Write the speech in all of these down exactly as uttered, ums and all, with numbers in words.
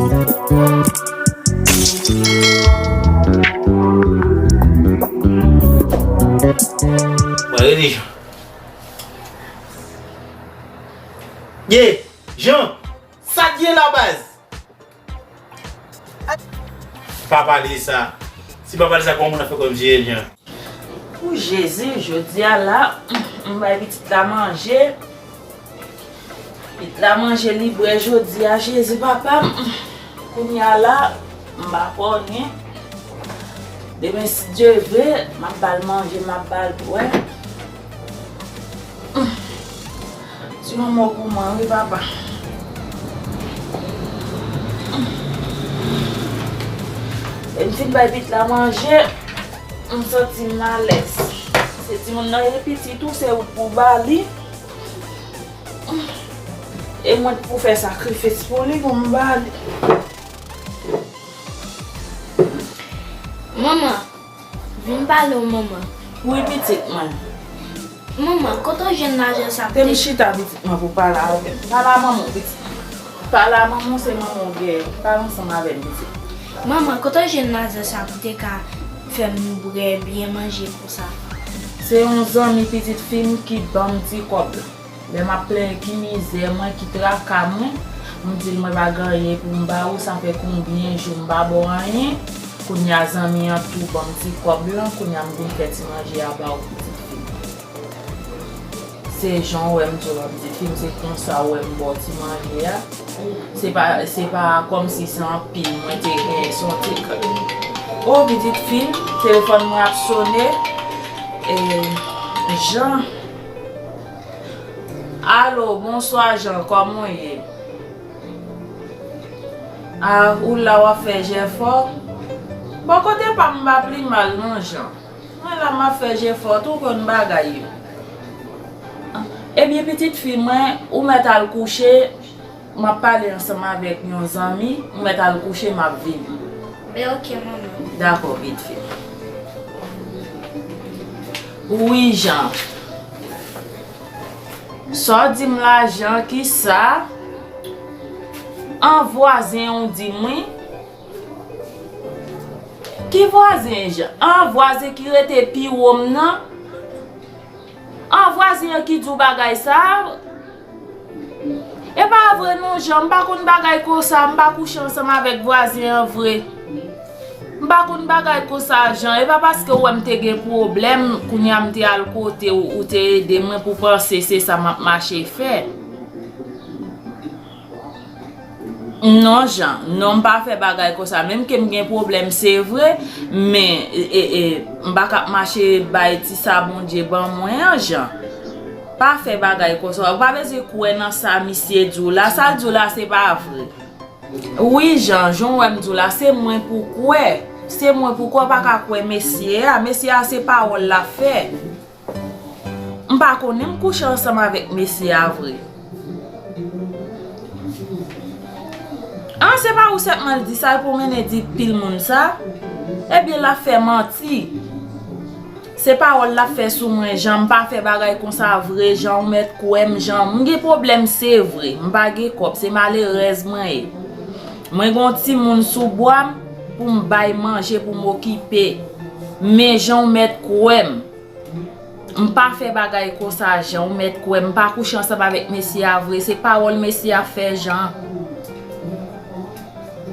Mwen rele Jan. Ye, Jan, sa k ye la baz? Pa pale sa. Si pa pale sa, kòman moun ap fè kòm Jan? O Jezi, jodi a la, m bay pitit la manje. Pitit la manje, li bwè jodi a, Jezi papa m. Kounye a la, m pa konnen. Demen, si Dye vle, m ap ba l manje, m ap ba l bwè. Ti manman w goumen wi papa. Lè m fin bay pitit la manje, m santi m alèz. Se timoun nan ye piti tou, se ou k pou ba li. E mwen k pou fè sakrifis pou li, pou m ba li. Manman, vin pale w manman. Wi pitit mwen. Manman, kote w jwenn lajan sa pou te... Te m chita pitit mwen pou pale avè m. Pale a manman w pitit mwen. Pale a manman w, se manman w genyen. Pale ansanm avè m pitit. Manman, kote w jwenn lajan sa pou te ka fè m bwè byen manje konsa? Se yon zanmi pitit fi m ki ban m ti kòb la. Lè m ap plenyen ki mizè mwen, ki traka mwen, m di l mwen pa gen anyen pou m ba ou, sa fè konbyen jou m pa ba w anyen. Kounye a zanmi an tou ban m ti kòb lan, kounye a m vin fè ti manje a ba ou pitit fi m. Se jan w wè m di w la pitit fi m, se konsa w wè m ba w ti manje a. Se pa, se pa kòmsi se anpil mwen te genyen, se yon ti kòb. O pitit fi m, telefòn mwen ap sone. E, Jan. Alo, bonswa Jan, kòman w ye? A, ou la w ap fè jèfò? Bò kote pa m pa pli mal non Jan. Mwen la m ap fè jèfò tou konn bagay yo. Ebyen pitit fi mwen, ou mèt al kouche, m ap pale ansanm avèk yon zanmi, ou mèt al kouche, m ap vini. Ben oke manman. Dakò, pitit fi. Wi Jan. Sa w di m la Jan, kisa? An vwazen an w di m wi. Ki vwazen Jan? An vwazen ki rete pi wo m nan? An vwazen an ki di w bagay sa a? E pa vre non Jan, m pa konn bagay konsa, m pa kouche ansanm avèk vwazen an vre. M pa konn bagay konsa Jan, e pa paske w wè m te gen pwoblèm, kounye a m te al kote w, ou te ede mwen pou panse se sa m ap mache fè. Non Jan, non m pa fè bagay konsa, menm ke m gen pwoblèm se vre, men e, e, e, m pa ka ap mache bay ti sa Bondye ban mwen an Jan. Pa fè bagay konsa. Ou pa bezwen kwè nan sa misye di w la. Sa l di w la, se pa vre. Wi, Jan, jan w wè m di w la, se mwen pou kwè. Se mwen pou kwè, w pa ka kwè mesye a. Mesye a, se pawòl l ap fè. M pa konnen m kouche ansanm avèk mesye a vre. An, se pa ou sèlman l di sa, l pwomennen di pil moun sa. Ebyen, l ap fè manti. Se pawòl l ap fè sou mwen, Jan, m pa fè bagay konsa vre, Jan, ou mèt kwè m, Jan, m gen pwoblèm, se vre, m pa gen kòb, se malerèz mwen ye. Mwen gen yon timoun sou bra m pou m bay manje, pou m okipe. Men, Jan, ou mèt kwè m. M pa fè bagay konsa, Jan, ou mèt kwè m, m pa kouche ansanm avèk mesye a vre, se pawòl mesye a fè, Jan.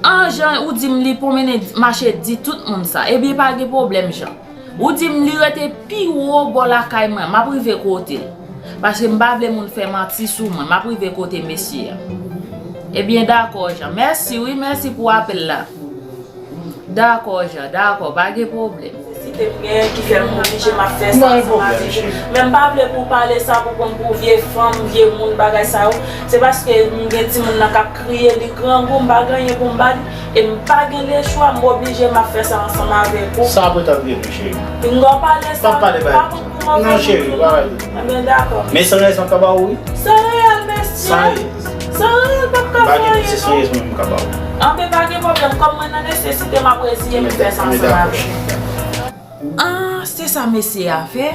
An, Jan, ou di m li pwomennen mache di tout moun sa. Ebyen, pa gen pwoblèm, Jan. Ou di m li rete pi wo bò lakay mwen, m ap rive kote l. Paske m pa vle moun fè manti sou mwen, m ap rive kote mesye a. Ebyen, dakò, Jan. Mèsi, wi, mèsi pou apèl la. Dakò, Jan, dakò, pa gen pwoblèm. Nesesite m genyen ki fè m oblije m ap fè sa ansanm avèk ou. Men m pa vle pou w pale sa pou konn pou vye fanm, vye moun, bagay sa yo. Se paske m gen timoun nan k ap kriye, li grangou, m pa gen anyen pou m ba li. E m pa gen lechwa, m oblije m ap fè sa ansanm avèk ou. Sa pretann vye tou, cheri. Pinga w pale sa, pa pale bagay konsa. Non, cheri, pa pale. Ebyen, dakò. Men san rezon ka ba ou, wi. San reyèl, mesye. San reyèl. San reyèl p ap ka fè anyen, non. Anben, pa gen pwoblèm. Kòm mwen nan nesesite, m ap reziye m pou fè sa ansanm avè w. An, se sa mesye a fè?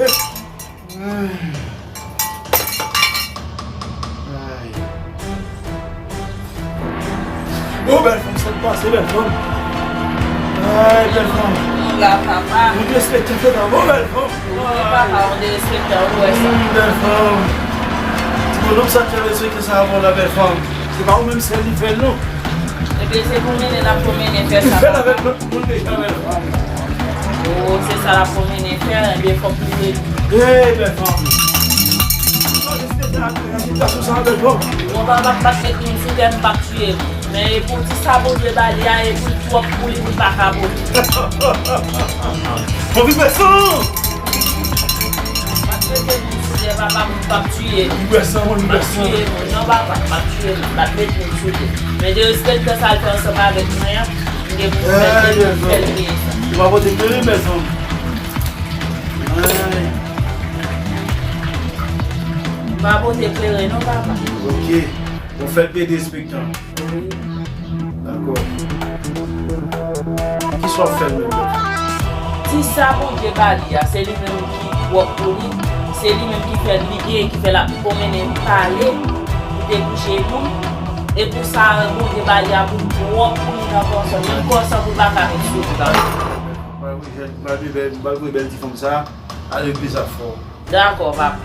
Ay. Ay. Bon, bèl fanm, sa k pase, bèl fanm? Ay, bèl fanm. Nou la, papa. Ou derespektan, fè sa. Bon, bèl fanm. Wi, papa, ou derespektan, ou wè sa. Hmm, bèl fanm. Ti Nonm sa k fè respekte sa avè w la, bèl fanm. Se pa ou menm sèl li fè l, non. Ebyen, se pou mennen l ap pou mennen fè sa. Li fè l avèk lòt moun deja, bèl fanm. O, se sa l ap pou mennen fè, ebyen, fòk li rete. Ey, bèl fanm. Ou pa respekte sa, akseptasyon sa, bèl fanm. Mwen pa, pa, pa t met moun sou tè, m p ap tiye l. Men e pou ti sa Bondye ba li a, e pou l twòp pou li, pou l pa ka pote. Mwen vin fè san! Pa t mete moun sou tè, papa, m p ap tiye l. Vin fè san, mwen vin fè san. M p ap tiye moun, non, papa, m p ap tiye moun, m p ap met moun sou tè. Men derespektan sa l fè ansanm avèk mwen an, m gen pou m fè l, m fè l peye sa. Ou pa pote kleren, bèl fanm. Ay. M pa pote kleren, non, papa. Ok. Ou fè l peye derespektan. Wi. Dakò. Kisa w ap fè l menm? Ti sa Bondye ba li a, se li menm ki twòp pou li, se li menm ki fè l, li gen, ki fè l ap pwomennen, pale, pou debouche moun. E pou sa Bondye ba li a, pou l twòp pou li nan kò sa, menm kò sa pou l pa ka met sou li. Malgre jèn, malgre bèl, malgre bèl ti fanm sa, ale plis a fò. Dakò, papa.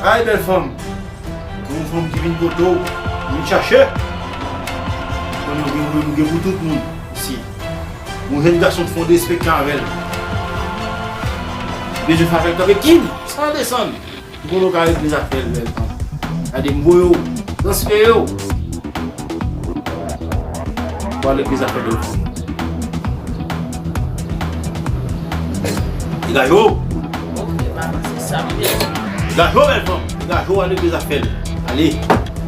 Ay, bèl fanm. Yon fanm ki vin kote w, vin chache. Konnen w gen, w gen pou tout moun isi. Yon jèn gason fè w derespektan avè l. Bezwen fè avè l kanpe kin, san desann. Ou konnen w ka regle zafè l, bèl fanm. Gade, m voye w, transfere w. Pou al regle zafè bèl fanm. Degaje w! Ok, papa, se sa m bezwen. Degaje w, bèl fanm. Degaje w, al regle zafè l. Ale,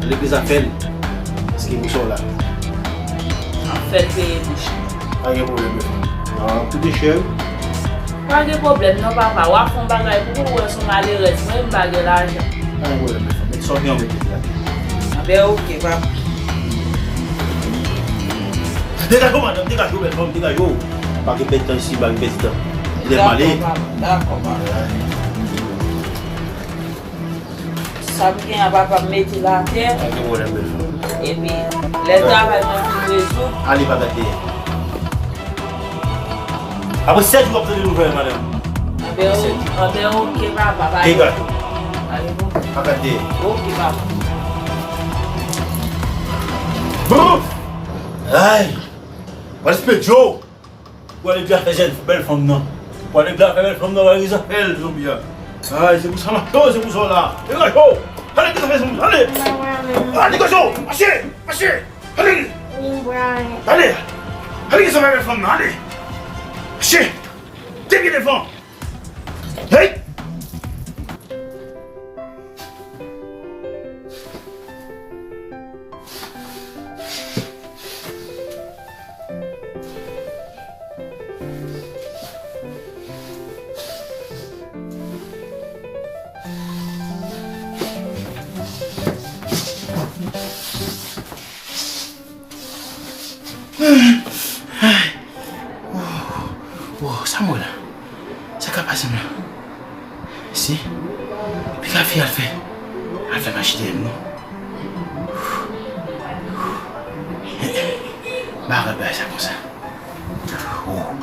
al regle zafè l. Paske pou sa w la. M ap fè l peye bouch li. Pa gen pwoblèm, bèl fanm. Nan koute chè. Pa gen pwoblèm non, papa. W a fè yon bagay pou ou, wè se yon malerèz mwen, m pa gen lajan. Pa gen pwoblèm, bèl fanm. Met sa w gen an, mete la. Anben, ok, papa. Degaje w, madanm, degaje w, bèl fanm, degaje w. Pa gen pèdi tan isi, pa gen pèdi tan. Lè m ale. Dakò, papa. Dakò, papa. Sa m gen an, papa, m mete l atè. Pa gen pwoblèm, bèl fanm. Epi, lè travay mwen fin rezoud. Ale, pa gad dèyè. Apre sèt jou, w ap tande nouvèl, madanm. Anben, anben, ok, papa, pa gen pwoblèm. Pa gad dèyè. Ok, papa. Bouf! Ay! Respect, Joe! Pou ale byen fè jèn bèl fanm nan. Pou ale byen fè bèl fanm nan, pa gen zafè l, zonbi a. Ay, se pou sa m ap, se pou sa w la. Degaje w! Ale, degaje w! Ale! Ale, degaje w! Mache! Mache! Ale! Ale! Ale, gen zafè bèl fanm nan, ale! Mache! Depye devan! Hey! Ay. Oh, oh, sa m wè la? Sa k ap pase m la? Si, piga fi al fè, al fè mache dèyè m non. M pa ka bay sa konsa. Oh,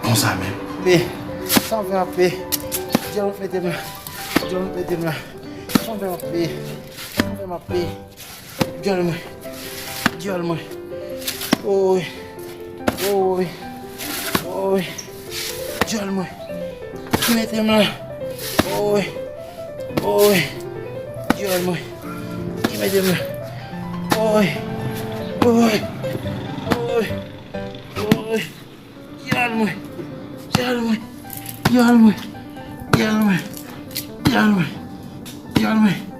konsa menm. Pe, sa m fè ap pe. Dyòl mwen pete m la. Dyòl mwen pete m la. Sa m fè ap pe. Sa m fè ap pe. Dyòl mwen. Dyòl mwen. Oy. Oy. Oy. Dyòl mwen. Ki mete m la? Oy. Oy. Dyòl mwen. Ki mete m la? Oy. Oy. Oy. Oy. Dyòl mwen. Dyòl mwen. Dyòl mwen. Dyòl mwen. Dyòl mwen. Dyòl mwen.